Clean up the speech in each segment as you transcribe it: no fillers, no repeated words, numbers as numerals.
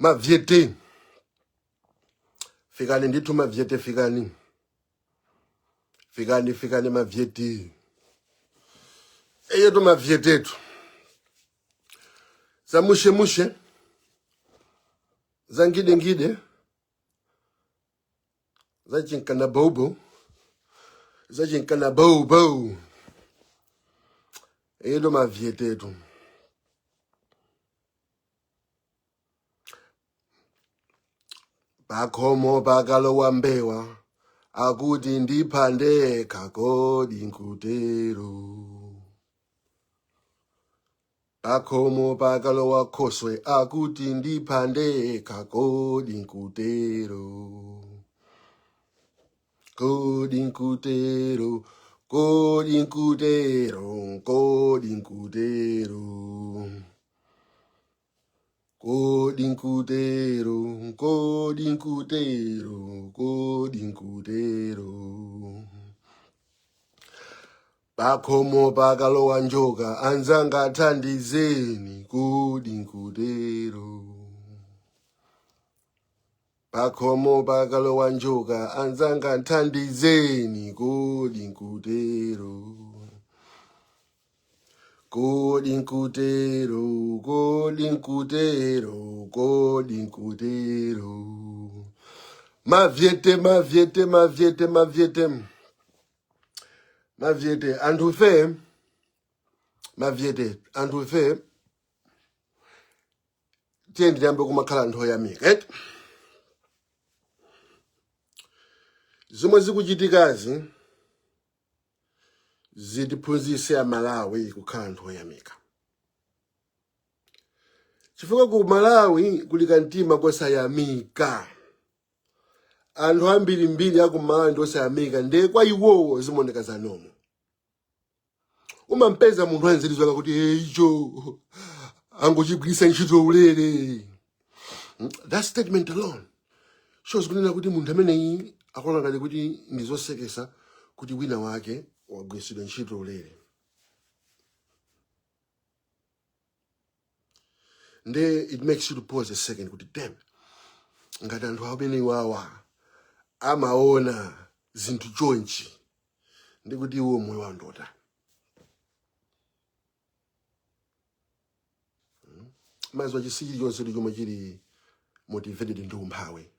Mavyete fikani ndithu, mavyete fikani, fikani, fikani mavyete eyetu, mavyetetu za mushemushe, za ngidengide, za chinkana bobo, za chinkana bobo eyetu, mavyetetu. Pakhomo pakalowa mbewa akuti ndipha ndekha, kodi nkutero? Pakhomo pakalowa khoswe akuti ndipha ndekha, kodi nkutero? Kodi nkutero? Kodi nkutero? Kodi nkutero? Kodi nkutero? Kodi nkutero? Kodi nkutero? Pakhomo pakalowa njoka, anzanga thandizeni, kodi nkutero? Pakhomo pakalowa njoka, anzanga thandizeni, kodi nkutero? Kodi nkutero? Kodi nkutero? Kodi nkutero? Mavyete, mavyete, mavyete, mavyete, mavyete, anthufe mavyete, anthufe tiye ndiyambe kumakhala anthu oyamika eti. Zomwe zikuchitikazi zitiphunzitse Amalawi kukhala anthu oyamika, chifukwa ku Malawi kuli kamtima kosayamika. Anthu ambirimbiri aku Malawi ndi osayamika, ndiye kwa iwowo zimaoneka za normal. Umampeza munthu anzeru zake kuti, "Eh, icho angochigwiritsa ntchito ulere." That statement alone shows kunena kuti munthu ameneyi akuona ngati kuti ndi zosekesa kuti wina wake wagwiritsidwa ntchito ulere. Nde it makes you to pause a second kuti, damn, ngati anthu amene iwawa amaona zinthu chonchi, ndi kuti iwo moyo wawo ndotani? Maziwa chisi chilichonse chomwe chili motivated ndi umphawi.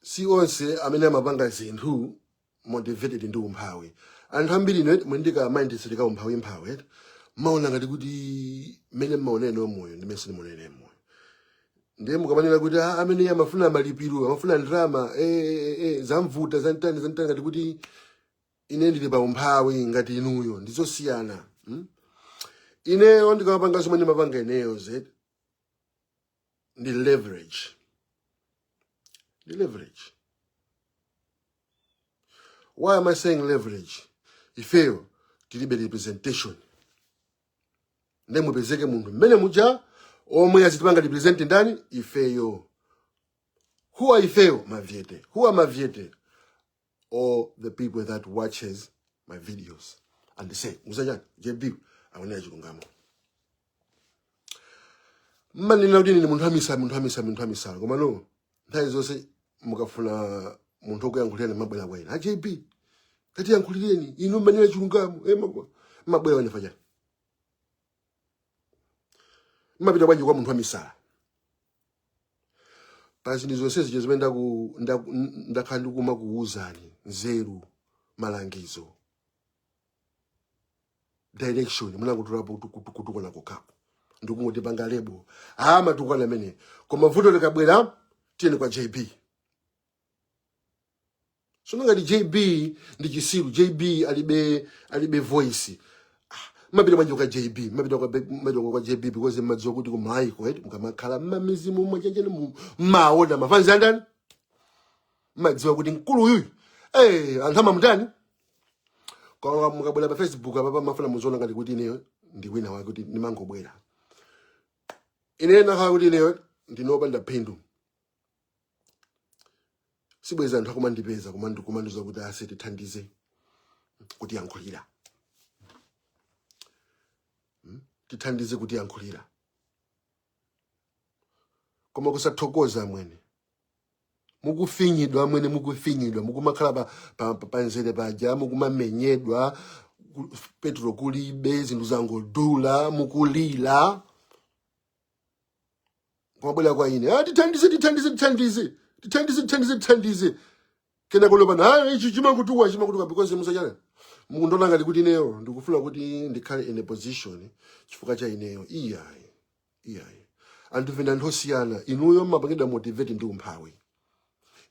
Si onse amene amapanga zinthu motivated ndi umphawi. Anthu ambiri ine mwendika mindset ka umphawi mphawi eti maona ngati kuti mmene mmaonene moyo ndi mmene sindimaonene moyo. Ndiye mukamanena kuti, "Ah, amene amafuna malipiro, amafuna ndalama, zamvuta, zantani zantani," ngati kuti ine ndili pa umphawi ngati inuyo, ndizosiyana. Ineyo ndikamapanga zomwe ndimapanga ineyo zedi ndi leverage, ndi leverage. Why am I saying leverage? Ifeyo tilibe representation, nde mupezeke munthu mmene muja omwe azitipanga represent. Ndani? Ifeyo. Who are ifeyo? Mavyete. Who are mavyete? All the people that watches my videos and they say, "Muzachani JB aonera chilungamo." Mmanena kuti ine munthu amisala, munthu amisala, munthu amisala, koma no, nthawi zonse mukafuna munthu okuyankhulirani mabwera kwa ine. "A JB, tatiyankhulireni, inu mmanena chilungamo." Eh, mabwera wanefa chani? Mmapita bwanji kwa munthu wamisala? Pa zinthu zonse zija zimene ndakhala ndikumakuwuzani, nzeru, malangizo, direction, munangotolapo kutukwana kokhapo ndikungotipanga label, "Ah, matukwana amene." Koma vuto likabwera, "Tiyeni kwa JB." So ngati JB ndi chisiru, JB alibe voice, mapita bwanji kwa JB? Mapita kwa JB because mmadziwa kuti kumaiko eti mukamakhala mmamizimu mwachanjani, mmaona mafanzi andani, mmadziwa kuti mkulu uyuyu, anthu amamutani. Koma mukabwera pa Facebook apa, mafuna muziona ngati kuti ineyo ndi wina wake, kuti ndimangobwera. Ineyo nakhala kuti ineyo ndinopanda phindu, sibweza anthu akumandipeza kumandiuza kuti, "Ase, tithandize kutiyankhulira, Tithandize kutiyankhulira." Koma kusathokoza amwene. Mukufinyidwa amwene, mukufinyidwa, mukumakhala pa nzere paja, mukumamenyedwa, petrol kulibe, zinthu zangodula, mukulira. Kumabwera kwa ine, ah, tithandize, tithandize, tithandize, tithandize, tithandize, tithandize. Kena kolopana, ah, ichi chimakutuwa, chimakutuwa, because musachana. Mukundona ngati kuti ineyo ndikufuna kuti ndikhale in a position chifukwa cha ineyo. Iyayi, iyayi. Anthu ndi anthu osiyana. Inuyo mmapangidwa motivate ndi umphawi.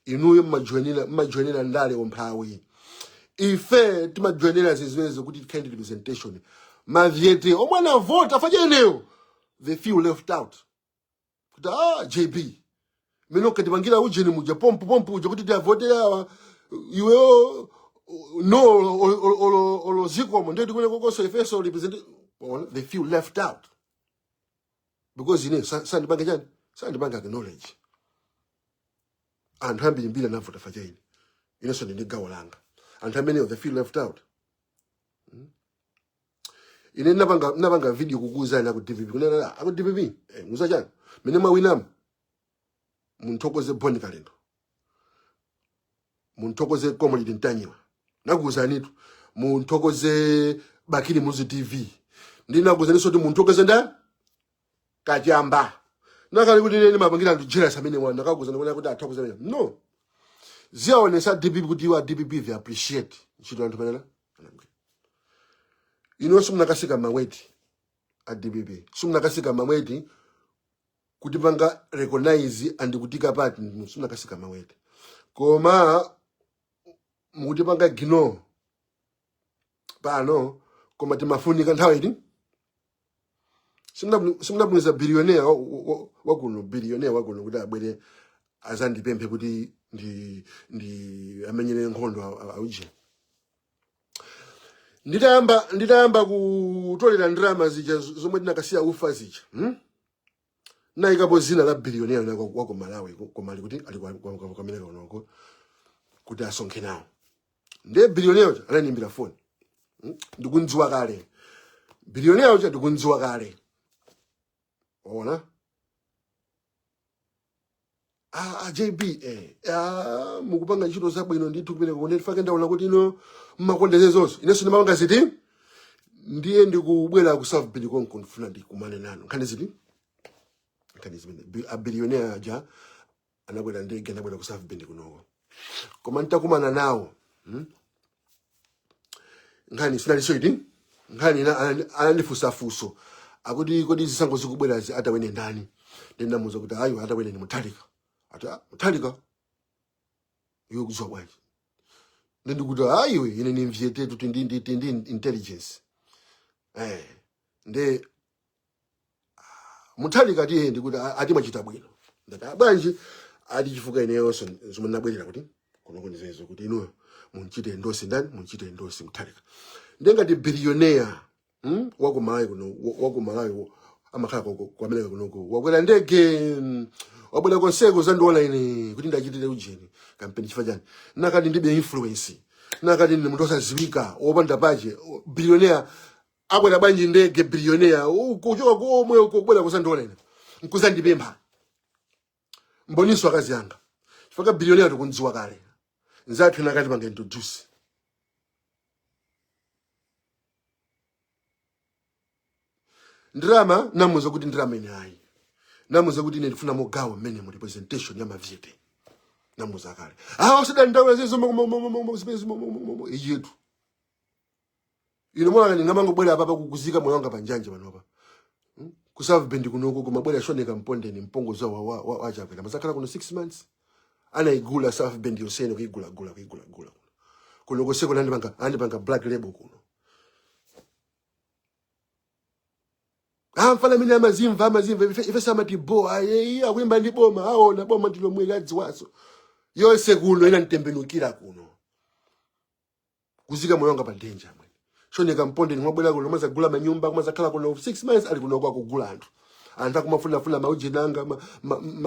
Inuyo mmajoinera ndale umphawi. Ife timajoinera ziziwezo kuti tikhale ndi representation. Mavyete omwe anavota faja ineyo, they feel left out. Kuti ah, JB mene ukatipangira ujeni muja pompo pompo uja kuti tiavotere awa, iweyo no olo zikomo ndiye tikumene kokoso ifeso represent. They feel left out because ine sandipanga chani, sandipanga acknowledge. Anthu ambirimbiri anavota faja ine, inenso ndi gawo langa. Anthu ameneyo, they feel left out. Ine napanga video kukuuzani aku DPP, kunena aku DPP, muza chani mene mwawinamu, munthokoze Boni Kalindo, munthokoze Comrade Ntanyiwa, nakuuzanitu munthokoze Bakili Muluzi TV, ndinakuuzaniso kuti munthokoze nda Kachamba. Nakali kuti ine ndimapangira anthu jealous amene wana ndakakuuzani kunena kuti athokoze amene no ziyaonesa DPP kuti iwo a DPP they appreciate ntchito anthu panena. Inonso munakasika maweti a DPP, simunakasika maweti kutipanga recognize and kutika pati, simunakasika maweti, koma mukutipanga ignore pano. Koma timafunika nthawi iti simunabwiniza billionaire wakuno, billionaire wakuno kuti abwere azandipemphe kuti ndi amenyere nkhondo auje. Nditayamba kutolera ndalama zija zomwe tinakasiya ufa zija, Nayikapo zina la billionaire wa ku Malawi, koma ali kuti ali kwa America kunoko kuti asonkhe nawo. Ndiye billionaire uja anandiyimbira foni. Ndikundziwa kale billionaire uja, ndikundziwa kale. Ona, ah, JB, mukupanga ntchito zabwino ndithu kumene kuno. Fake ndaona kuti ino mmakondeze zonse, inenso ndimapanga ziti, ndiye ndikubwera ku South Bend konko, ndifuna ndikumane nanu. Nkhani ziti, nkhani zimene a billionaire aja anakwera ndege, anabwera ku South Bend kunoko, koma nitakumana nawo, Nkhani sinaliso iti, nkhani ina anandifunsafunso akuti kodi zisankho zikubwerazi atawene ndani? Ndinamuuza kuti ayo atawene ni Mutharika. Ati, "Ah, Mutharika iwe kudziwa bwanji?" Ndikuti ayiwe ine ni mvyetetu, tindi intelligence, nde Mutharika ati ndikuti ati mwachita bwino. Ndati, "Ah, bwanji?" Ati chifukwa ineyonso zomwe ndinabwerera kuti kunoko ndizezo kuti inuyo munchite endorse ndani, munchite endorse Mutharika. Ndengati billionaire, Waku Malawi kuno, waku Malawi amakhala ku America kunoko, wakwera ndege, wabwera konseko zandiona ine kuti ndachitire ujeni kampeni chifukwa chani? Nakati ndibe influence, nakati ndi munthu osaziwika wopanda pache, billionaire akwera bwanji ndege, billionaire kuchoka komwe uko kubwera kuzandiona ine nkuzandipempha mboniso akazi anga, chifukwa billionaire tikundziwa kale, nzathu ina akati panga introduce ndirama. Namuza kuti ndirama ine ayi, namuza kuti ine ndifuna mogawo mmene mu representation ya mavyete. Namuza kale, ah, usadandaula zezo iyetu ino mwana ndingamangobwera apapa kukuzika moyo wanga panjanje panopa, Ku South Bend kunoko kumabwera Shoneka Mpondeni, mpongozi wa Chakwera, mazakhala kuno 6 months, anaigula South Bend yonsene, kuigulagula, kuigulagula kuno kuno koseko, andipanga black label kuno. Ah, mfana amene amazimva ife samati bo ayi akuimba ndi boma, aona boma ndilomwe ladziwaso yonse kuno inanditembenukira kuno kuzika moyo wanga pa danger amwene. Shoneka Mpondeni mwabwera kuno mwazagula manyumba, mwazakhala kuno 6 months ali kuno kwakugula anthu, anthu akumafunafuna maujeni anga,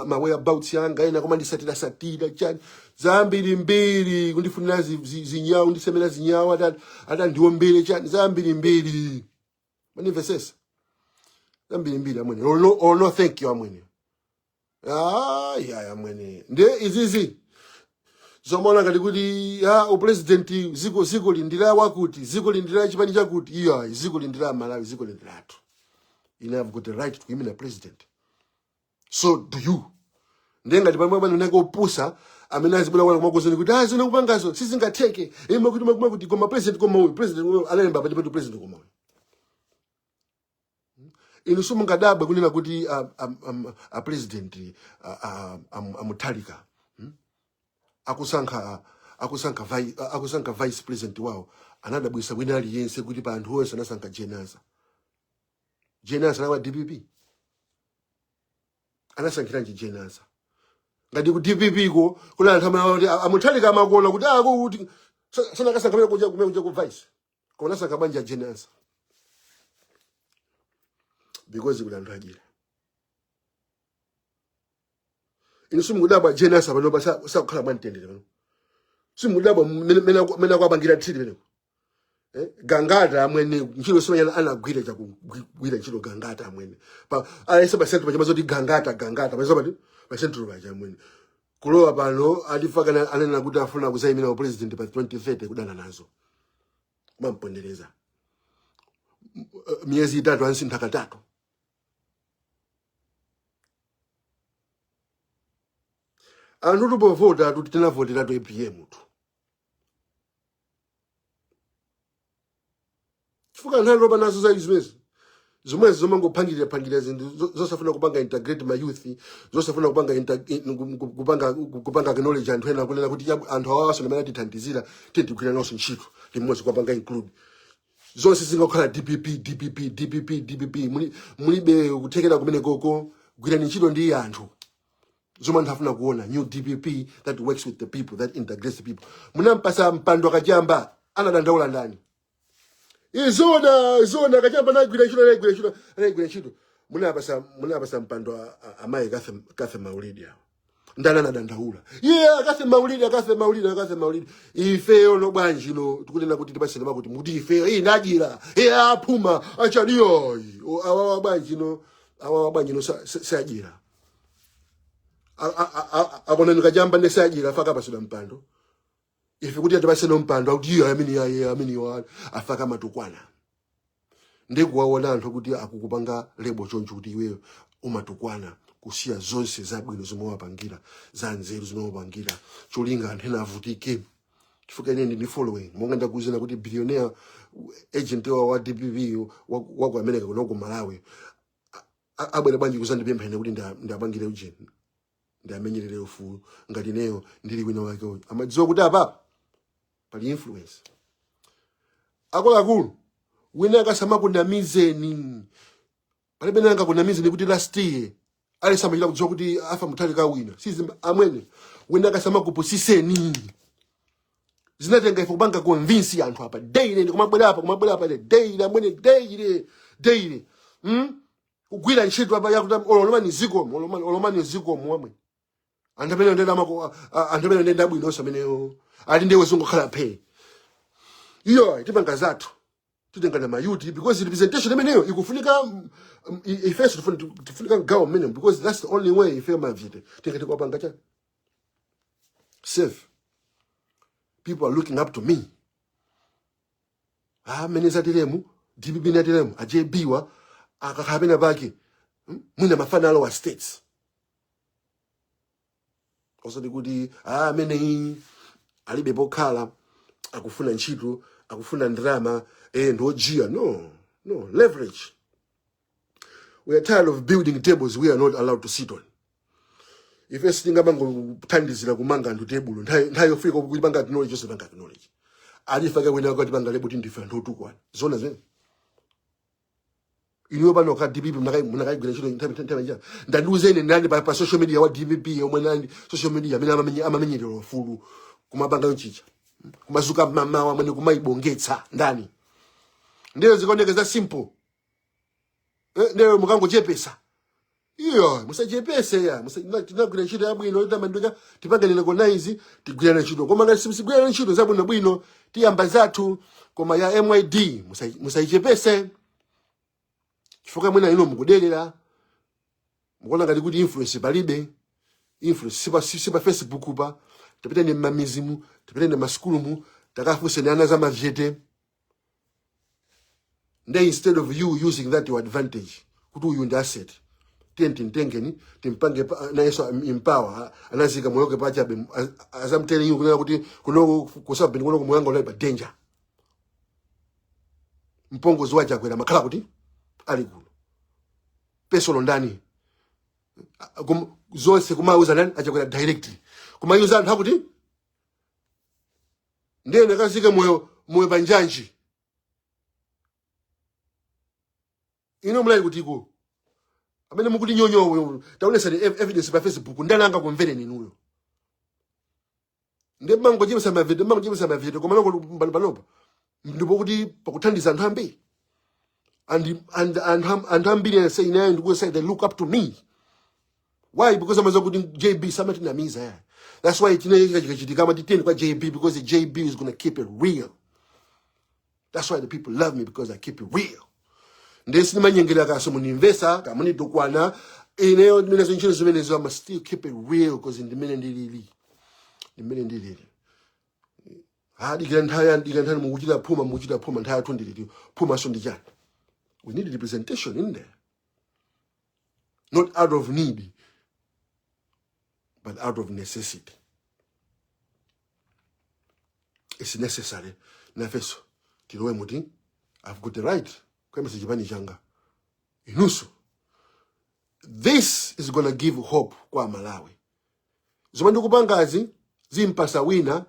ma whereabouts yanga, ena kumandisatira satira chani zambiri mbiri, kundifunira zinyawu, ndisemera zinyawu, ata ndiombere chani zambiri mbiri, manimvesesa zambiri mbiri amwene. Oh no, oh no, thank you amwene. Ah, yaya mwene ndiye izizi zomaona ngati kuti ah, upresident ziko lindira wakuti ziko lindira chipani chakuti iyo ziko lindira Malawi ziko lindiratu. Ine have got the right to kuyimira president, so do you. Ndiye ngati pamwe pano nake opusa amene azibwera kwana kumakuuzani kuti ah zina kupangazo sizingatheke ime kuti makuma kuti koma president koma uyu president uyu analemba pati pati president koma uyu. Inu simungadabwe kunena kuti a president a Mutharika akusankha vice president wawo anadabwisa wina aliyense kuti pa anthu onse anasankha Jane Ansah. Jane Ansah wa DPP anasankhiranji Jane Ansah ngati ku DPP ko kuna anthu amene amati a Mutharika amakuona kuti ako kuti sanakasankha kumene kuja ku vice koma anasankha bwanji a Jane Ansah because kuli anthu adyera. Inu simukudabwa Jane Ansah panopa sakukhala mwamtendere pano, simukudabwa mmene akuwapangira treat peneko, eh? Gangata amwene ntchito simene anagwira chakugwira ntchito Gangata amwene pa alese pa central pacha zoti Gangata Gangata pa pati pa central pacha amwene kulowa pano atifakana anena kuti afuna kuzayimira wa president pa 2030 kudana nazo kumampondereza miyezi 3 ansintha katatu. Anthu tupovota tuti tinavoteratu APM tu chifukwa anthu atopa nazo za zimezi zomwezi zomangophangirira phangirira zinthu zosafuna kupanga integrate ma youth, zosafuna kupanga kupanga acknowledge anthu ena kunena kuti anthu awawaso amene atithandizira titigwira nawonso ntchito limodzi kuwapanga include. Zonse zingakhala DPP DPP DPP DPP mulibe kuthekera kumene koko gwirani ntchito ndi anthu zomwe anthu afuna kuona. New DPP that works with the people, that integrates the people. Munampasa mpando Akachamba, anadandaula ndani? Izona izona Akachamba anagwira ntchito, anagwira ntchito, anagwira ntchito. Munapasa mpando amayi Kathe Maulidi awo, ndani anadandaula? Iye akathe Maulidi, akathe Maulidi, akathe Maulidi. Ifeyo no bwanji no tikunena kuti tipasene makuti muti ifeyo iyi ndajira iye aphuma achaliyoyi awawa bwanji no awawa bwanji no sajira akonani Kachamba ne sajira afaka pasidwa mpando ife kuti atipasene mpando akuti iyo amene yaye amene wa afaka matukwana. Ndikuwaona anthu kuti akukupanga label choncho kuti iweyo umatukwana kusiya zonse zabwino zomwe wapangira za nzeru zomwe wapangira cholinga anthu ena avutike chifukwa ine ndini following monga ndakuuzani kuti billionaire agent wa DPP wa ku America kuno ku Malawi abwera bwanji kuzandipempha ine kuti ndapangire ujeni ndamenyerere ufulu ngati ineyo ndili wina wake uyu amadziwa kuti apapa pali influence. Akuluakulu, wina akasamakunamizeni, palibe nanga angakunamizeni kuti last year alisamachita kudziwa kuti afa Mutharika wina sizi amwene. Wina akasamakupusiseni, zinatenga ife kupanga convince anthu apa daily ndi kumabwera apa kumabwera apa daily amwene daily daily, Kugwira ntchito apa yakuti olomani zikomo olomani zikomo amwene. Anthu amene ndenda amako anthu amene ndenda abwino onse ameneyo ali ndiwe zingokhala phe iyo tipanga zathu titengana ma youth because representation imeneyo ikufunika ifenso tifunika mgawo mmene because that's the only way ife mavite tingati kwapanga cha safe. People are looking up to me. Ah, mene zatiremu DPP natiremu a JB wa akakhala pena pake, Mwina mafana alowa states osati kuti ah amene alibe pokhala akufuna ntchito akufuna ndalama ndiojiya. No, no leverage. We are tired of building tables we are not allowed to sit on. Ife sitingamangothandizira kumanga anthu tebulo nthawi yofika kuti panga acknowledge yonse panga acknowledge alifake wina kuti panga label kuti ndife anthu otukwana zona zimene inuyo pano ka DPP munakaigwira ntchito nthawi ija ndandiuzeni ndani pa social media wa DPP omwe nani social media amene amamenyerera ufulu kumapanga nchicha kumazuka mamawa amene kumayibongetsa ndani? Ndiyo zikaoneka za simple, ndiyo mukangochepesa iyo musachepese ya tinagwira ntchito yabwino itamanduka tipange recognize tigwirane ntchito koma ngati simusigwirane ntchito zabwinobwino tiyamba zathu koma ya MYD musaichepese chifukwa mwina ino mukudelera. Mukuona ngati kuti influence palibe? Influence sipa Facebook pa. Tapitani mmamizimu, tapitani mmasukulumu, takafunseni ana za mavyete. Nde instead of you using that your advantage kuti uyu ndi asset, tiye timtengeni, timpange nayenso empower, anazika moyo wake pachabe, as I'm telling you kunena kuti kunoko kusabeni, kunoko moyo wanga unali pa danger. Mpongozi wa Chakwera makhala kuti ali kuno personal ndani? Zonse kumauza ndani? Achakwera directly kumayuza anthu akuti ndiye nakazike moyo panjanji. Ino mulali kutiko amene mukuti nyonyo, taonesani evidence pa Facebook, ndani angakumvereni inuyo? Ndi mangochepesa mavyete, mangochepesa mavyete, koma noko panopa ndipo kuti pakuthandiza anthu ambiri and anthu ambiri ase ineyo ndikuti they look up to me. Why? Because amaza kuti JB samatinamiza ya. That's why chine chikachitika amati tiyeni kwa JB, because the JB is gonna keep it real. That's why the people love me, because I keep it real. Ndiye sindimanyengerera kaso munimvesa kamunidukwana ineyo ndimenezo ntchito zimenezo. I must still keep it real because ndimene ndilili, ndimene ndilili. Dikira nthawi yani, dikira nthawi. Mukuchita phuma, mukuchita phuma. Nthawi yathu ndilili phuma so ndi chani? We need representation in there, not out of need but out of necessity. It's necessary nafeso tilowe muti I've got the right kuyambisa chipani changa inunso. This is gonna give hope kwa Malawi. Zomwe ndikupangazi zimpasa wina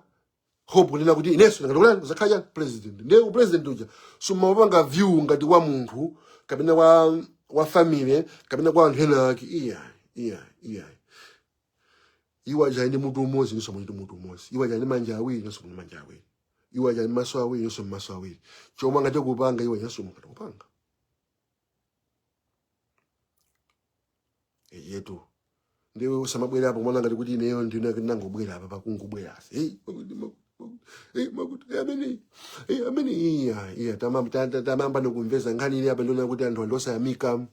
hope kunena kuti inenso ndingatokula kuzakhala president. Ndiye upresident uja sumapanga view ngati wa munthu kapena wa family kapena kwa anthu ena ake. Iya, iya, iya. Iwo aja ndi mutu umodzi, inunso muli ndi mutu umodzi. Iwo aja ndi manja awiri, inunso muli manja awiri. Iwo aja ndi maso awiri, inunso maso awiri. Chomwe angathe kupanga iwo, inunso mungathe kupanga yetu. Ndiwe usamabwera apo mwana ngati kuti ineyo ndine ndinangobwera apa pakungobwera asi. Hey, makuti, makuti, hey, makuti, hey, amene, hey, amene, iya, iya, tamamba nikumveza nkhani ili apa. Ndiona kuti anthu andosayamika.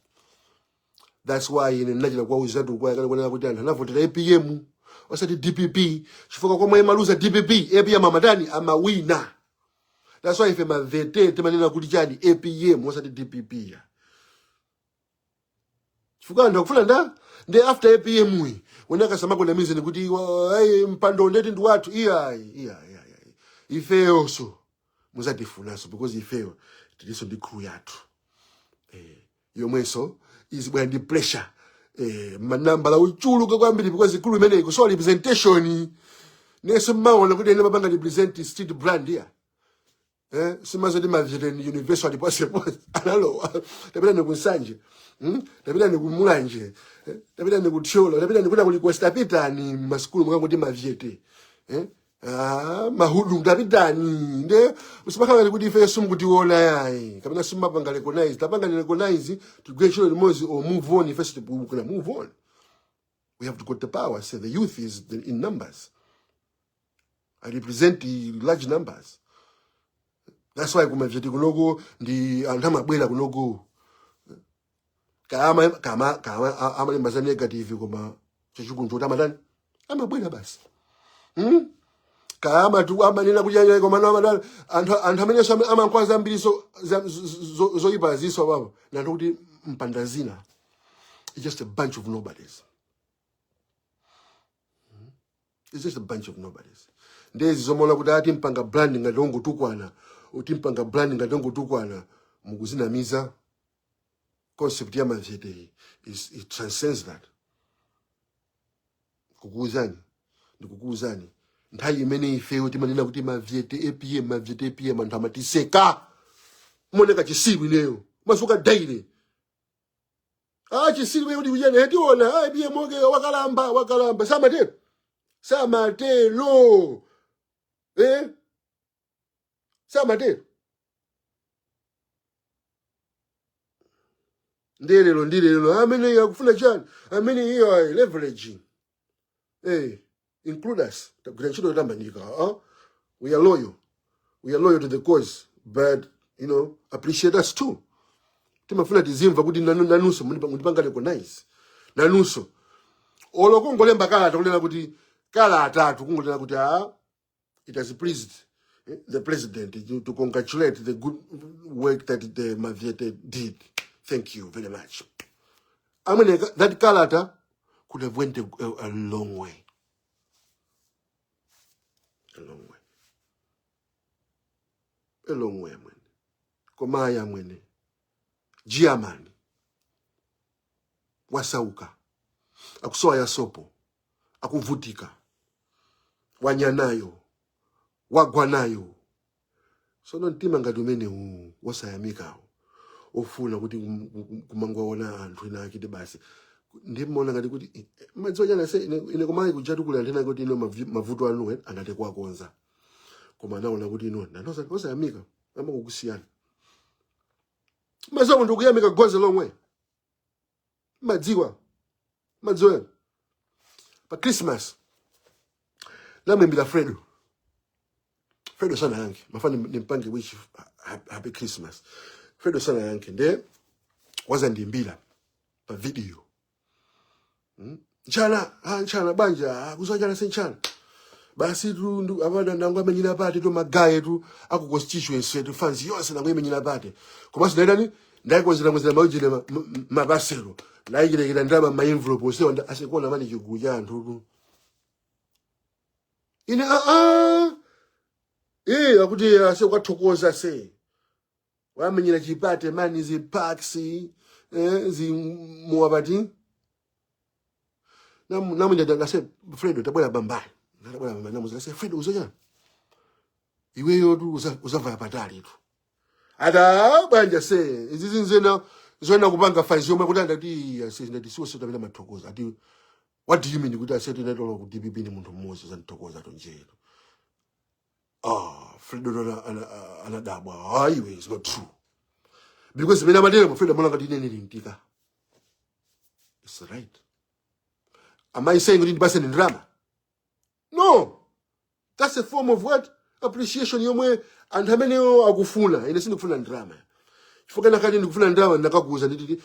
That's why ine ndinachita kuwauzatu kwa kunena kuti anthu anavotera APM osati DPP, chifukwa komwe imaluza DPP, APM amatani? Amawina. That's why ife mavete timanena kuti chani? APM osati DPP ya, chifukwa anthu akufuna nda ndi after APM iyi wena akasamakunamizeni kuti ayi, mpando ndeti ndi wathu. Iyayi, iyayi, iyayi, ifeyonso muzatifunanso because ifeyo tilinso ndi crew yathu yomwenso izibwera ndi pressure, manambala uchuluka kwambiri, because crew imeneyi kusowa representation. Nenso mmaona kuti ene mapanga represent street brand ya simazoti mavyete universal aliponseponse analowa. Tapita ni kuNsanje, Tapita ni kuMulanje, Tapita ni kuThyolo, tapita ni kuna kulikwesi, tapitani mmasukulu mukangoti mavyete, Ah, mahudu, tapitani. Nde usimakhala kuti ife simukutiona yayi kapena simumapanga recognize. Tapanga recognize, tigwire ntchito limodzi or move on. Ife sitikuna move on. We have to got the power. Say the youth is in numbers. I represent the large numbers. That's why kumavyete kunoko ndi anthu amabwera kunoko kama kama kama amalemba za negative, koma chachikulu choti amatani? Amabwera basi, Kama tu amanena kuti anyanya, koma amadala anthu amenenso amankwa zambiri zoyipa ziso apapo na anthu kuti mpanda zina. It's just a bunch of nobodies. It's just a bunch of nobodies. Ndezi zomaona kuti ati mpanga brand ngati ongotukwana, uti mpanga brand ngati ongotukwana, mukuzinamiza. Concept ya mavyete is it transcends that. Kukuuzani, ndikukuuzani, nthawi imene ifeyo timanena kuti mavyete APM, mavyete APM, anthu amatiseka. Moneka chisiru ineyo masuka daily. Ah, chisiru kuti kujana tiona, ah, APM okay, wakalamba, wakalamba. Samatero, samatero, eh, samatero. Ndiye lero, ndi lero amene akufuna chani amene iyo ayi leveraging. Include us. Tagwira ntchito yotamandika, huh? We are loyal, we are loyal to the cause, but appreciate us too. Timafuna tizimva kuti nanunso mundipanga recognize. Nanunso olo kungolemba kalata kunena kuti kalata kungonena kuti ah, it has pleased the president to congratulate the good work that the Mavyete did. Thank you very much. I mean, that kalata could have went a long way. A long way. A long way, amwene. Koma ayi amwene. German. Wasauka. Akusowa ya sopo. Akuvutika. Wanyanayo. Wagwa nayo. Sono mtima ngati umene uwu wosayamikawo ofuna kuti kumangowaona anthu ena akiti basi ndimaona ngati kuti madziwa chana se ine kumayi kujatu kuli anthu ena kuti ino mavuto anu angathe kuwakonza koma anaona kuti ino nanosa osayamika amakukusiyana madziwa munthu kuyamika goes a long way. Madziwa madziwa pa Christmas namuimbira Fredo. Fredo sanayankhe, mafana nimpange wish happy Christmas. Fredo sanayankhe, nde wazandiimbira pa video. Nchana, ah, nchana banja, ah, kuzanjana se nchana basi tu apana nango amenyera party tu magaye tu aku constituency tu fans yonse nango imenyera party komanso ndaitani ndaikonzera konzera maujire mapaselo ndaikirekera ndalama ma envelope onsewa asikuona mani chigulu cha anthu tu ine ah ah eh akuti ase kwathokoza se wamenyera chiparty mani zipacks zi muwapati namunjata ngase Fredo tabwera bambali tabwera bambali namuza ngase Fredo uzonya iweyo tu uzavala patali tu ata banja se izi zinzena zoena kupanga fans yomwe kuti andati ase ndati siwo sitapita mathokoza ati what do you mean kuti ase tinatola ku DPP ni munthu mmodzi uzandithokoza tonjero. Ah, Fredo anadabwa. Ah, iwe it's not true because zimene amatero Fredo amaona ngati ine ndili mtika. It's right. Am I saying kuti ndipaseni ndalama? No, that's a form of what? Appreciation yomwe anthu amenewo akufuna. Ine sindikufuna ndalama chifukwa nakati ndikufuna ndalama ndakakuuza ndititi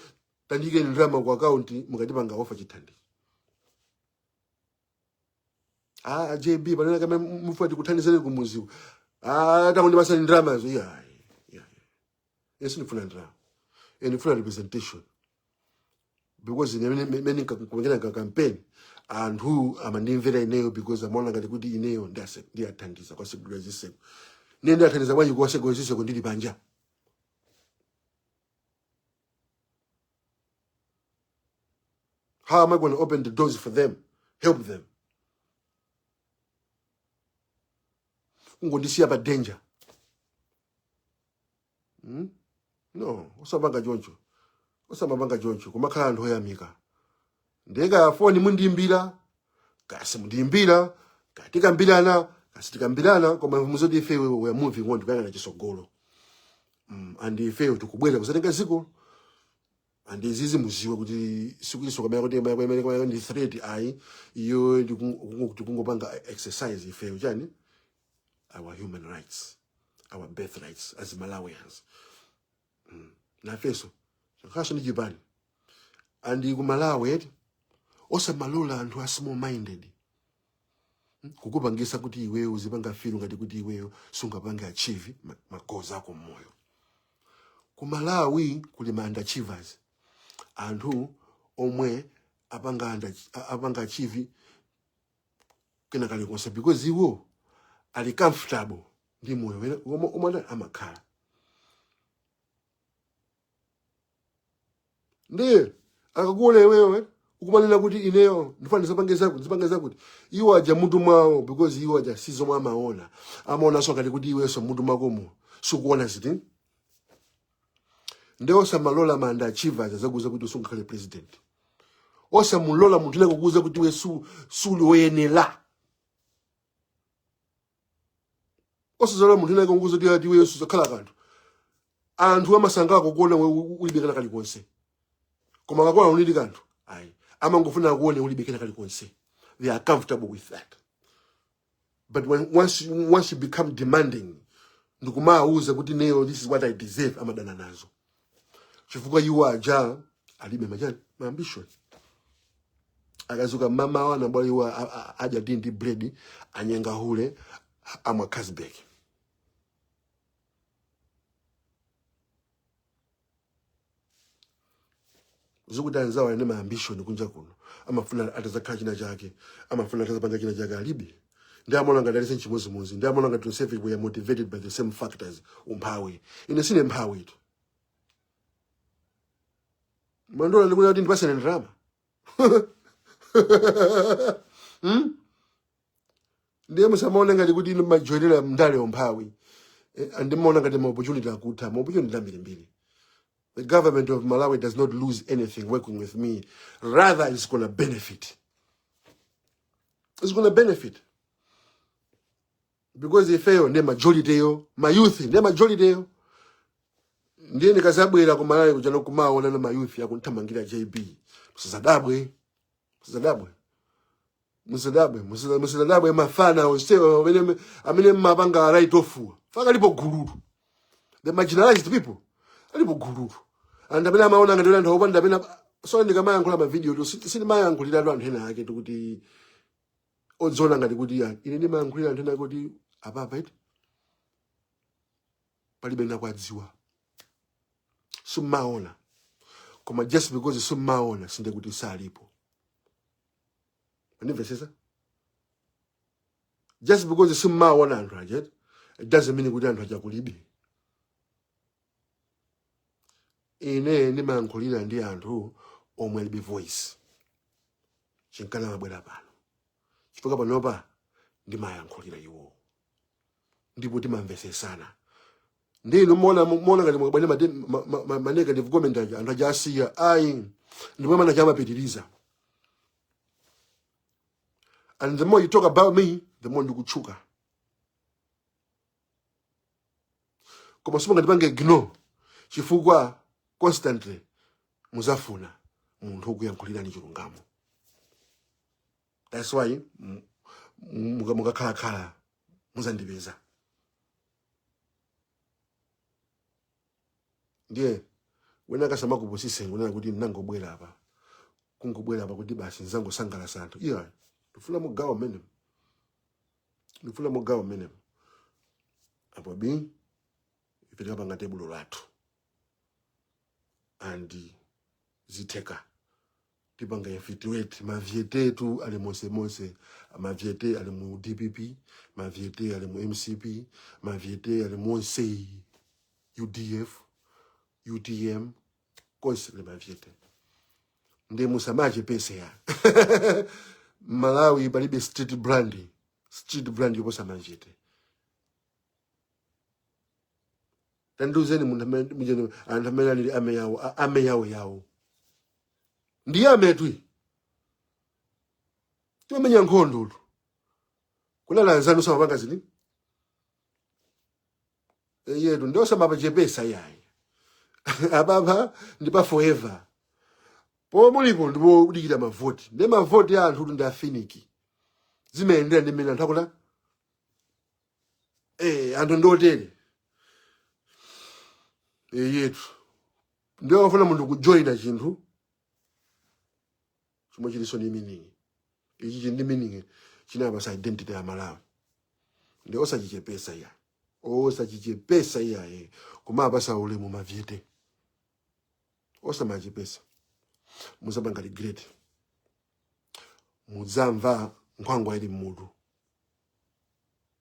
tandiyikeni ndalama ku akaunti mukatipanga offer chithandizo. Ah, JB panena kama mufuna tikuthandizeni kumuziku, ah, takundipasani ndalamazo. Yeah, yeah, ine sindikufuna ndalama, ine ndikufuna representation because ine mene nkakumekera ka campaign anthu amandimvera ineyo because amaona ngati kuti ineyo ndiyathandiza kwasegula ziseko. Ine ndiyathandiza bwanji kwasegula ziseko ndili panja? How am I going to open the doors for them, help them? Kungondisiya pa danger. No, osapanga choncho, osamapanga choncho, kumakhala anthu oyamika. Ndeka foni mundiimbira kasi mundiimbira kaya tikambirana kasi tikambirana koma muzoti ife we are moving on, tikuyang'ana chisogolo and ifeyo tikubwera kuzatenga ziko and izizi muziwe kuti sikuiso kamera kuti kamera ndi threat ayi, iyo tikungopanga exercise ifeyo chani our human rights, our birthrights as Malawians. Nafeso chakhaso ndi chipani and ku Malawi eti osamalola anthu a small minded kukupangisa kuti iweyo uzipanga feel ngati kuti iweyo sungapange achieve ma goals ako mmoyo. Ku Malawi kuli ma underachievers, anthu omwe apanga achieve kena kalikonse because iwo ali comfortable ndi moyo omwe amakhala. Ndiye akakuona iweyo ukumanena kuti ineyo ndifuna ndisapange zakuti ndisapange zakuti, iwo aja mutu mwawo because iwo aja si zomwe amaona, amaonanso ngati kuti iwenso mutu mwakomo sukuona ziti. Ndiye osamalola ma underachievers azakuuza kuti usungakhale president. Osamulola munthu ena kukuuza kuti iwe suli woyenera. Osazalola munthu ena kukuuza kuti ati iwe suzakhala kanthu. Anthu amasangalala kukuona iwe ulibe kena kalikonse, koma akakuona uli ndi kanthu ayi, amangofuna akuone ulibe kena kalikonse. They are comfortable with that. But once you become demanding ndikumawuza kuti neyo this is what I deserve, amadana nazo chifukwa iwo aja alibe machani ma ambition. Akazuka mmamawa anabwala iwo adya tea ndi bread, anyenga hule, amwa Carlsberg. Zikuti anzawo ali ndi ma ambition kunja kuno, amafuna atazakhala china chake, amafuna atazapanga china chake, alibe. Ndi amaona ngati alise nchimozimozi, ndi amaona ngati tonsefe we are motivated by the same factors, umphawi. Ine sine mphawi tu. Mandola ndikuti kuti ndipasene ndalama. Ndiye musamaone ngati kuti inu majoinera ndale umphawi. Andimaona ngati ma opportunity akutha, ma opportunity ambirimbiri. The government of Malawi does not lose anything working with me. Rather, it's gonna benefit. It's gonna benefit. Because ifeyo ndiye majority yo, ma youth ndiye majority yo. Ndiye ndikazabwera ku Malawi kuja kumaona na ma youth akunthamangira JB. Musadabwe. Musadabwe. Musadabwe. Musadabwe mafana onsewa amene mmapanga write off. Faka lipo gululu. The marginalized people alipo gululu. Anthu amene amaona ngati anthu opanda amene so ndikamayankhula ma video tu sindimayankhuliratu anthu ena ake kuti odziona ngati kuti ya ine ndimayankhulira anthu ena ake kuti apapa iti palibe nakwadziwa simmaona, koma just because simmaona sinde kuti salipo. Andimvesesa? Just because simmaona anthu aja, it doesn't mean kuti anthu aja kulibe. Ine ndimayankhulira ndi anthu omwe alibe voice, chinkana mabwera pano chifukwa panopa ndimayankhulira iwo ndipo timamvesesana. Ndinu mona ngati mukabwera ma negative comment aja anthu aja asiya ayi, ndipo mana chamapitiriza. And the more you talk about me, the more ndikutchuka. Koma simungandipange ignore chifukwa constantly muzafuna munthu wokuyankhulirani chilungamo. That's why mukakhalakhala muzandipeza. Ndiye wena akasamakupusise ngunena kuti ndinangobwera apa, kungobwera apa kuti basi nzangosangalatsa anthu. Iya, ndifuna mugawo mmene, ndifuna mugawo mmene apo bi ife tikapanga tebulo lathu and zitheka. Tipanga infiltrate mavyetetu ali monsemonse. Mavyete ali mu DPP, mavyete ali mu MCP, mavyete ali monse, UDF, UTM, konse kuli mavyete. Ndiye musamachepese ya Malawi palibe street brand, street brand yoposa mavyete. Tandiuzeni munthu anthu amene alili ame yawo, ame yawo yawo ndiye ametwi timamenya nkhondo tu kunali anzanu samapanga zini yetu ndio samapachepesa yayi. Apapa ndi pa forever pomwe mulipo ndipo kudikira mavoti ndi mavoti a anthu ndi afiniki zimayendera ndi mmene anthu akula anthu ndiotere yetu ndio afuna munthu kujoyina chinthu chomwe chilinso ndi meaning. Ichi chili ndi meaning, chinapasa identity ya Malawi, ndi osachichepesa iya, osachichepesa iyaye, kumapasa ulemu mavyete, osamachepesa. Muzapanga regret, mudzamva nkhwangwa ili mmutu.